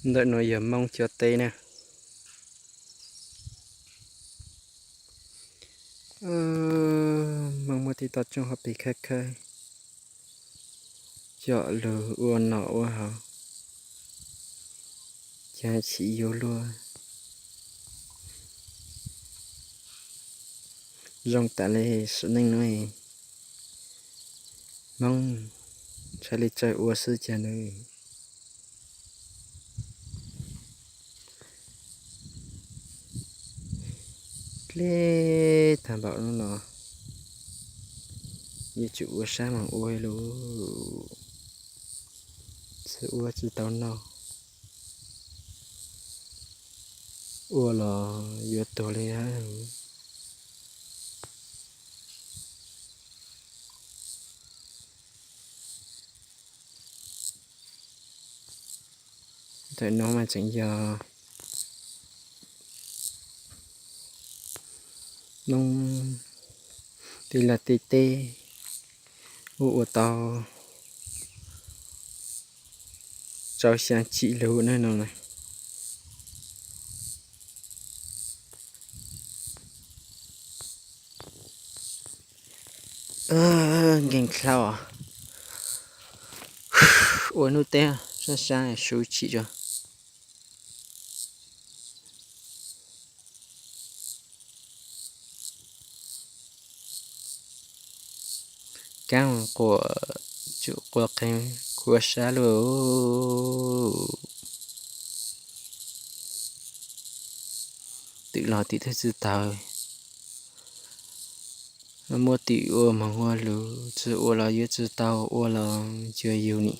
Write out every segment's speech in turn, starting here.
Ntawm no yog Hmoob cov teb na. Hmoob muaj tej toj roob hauv pes khawb khawb, coj lug ua noj ua haus, cas tsis yuav luag. Zoo tas li sim neej nuav, Hmoob tshaj li tsaws ua xwb cas nws. Dleb tag npaum no los yuav tsum ua sab mas ua lauj, tsis ua tsis tau noj, ua los yuav tuag li hab. Ntawm no mas tseem yog Hmoob tej laj tej teb ua ua tau rau xyaa tsim lug na no na. Nkeeg dlhau, ua hnub teb sab sab su tsim tso. Kaab quas, tsum quas qeeg kuv sab lug. Twm los twm twb tsi taug, muaj twm ua moog ua lug, tsi ua los yuav tsi tau, ua los cuag yug ni.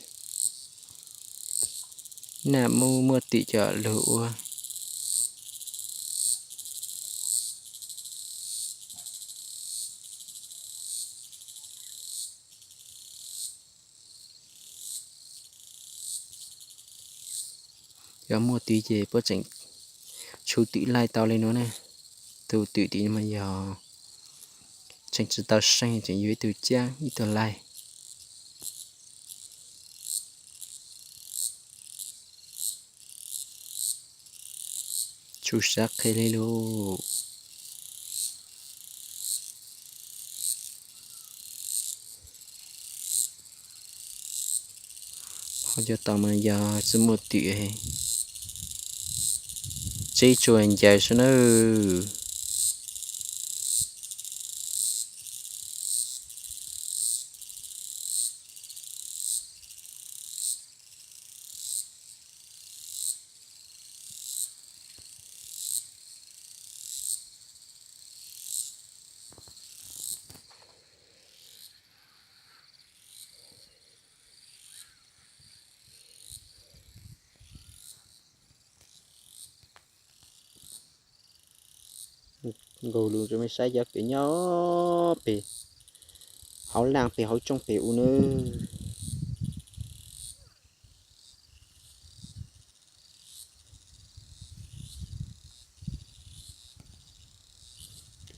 Nam muaj muaj twm coj lug ua. Yog muaj twm ces puab tseem tshuv twm laij tau li nuav ne. Tus twm tim mas yog tseem tsi tau seej, tseem yuav ib tug cab ib tug laij. Tshuv sab qhe li lug. Qhov cov tau mas yog tsi muaj twm, tseb tsuas ncaws sab nawb. Nkaus lug rua mej saib cov pem nyob pem hauv laaj pem hauv tsoob pem u nawb.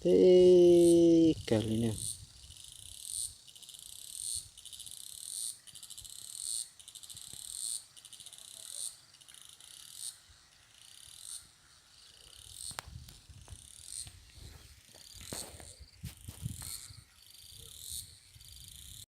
Teb kawg li na.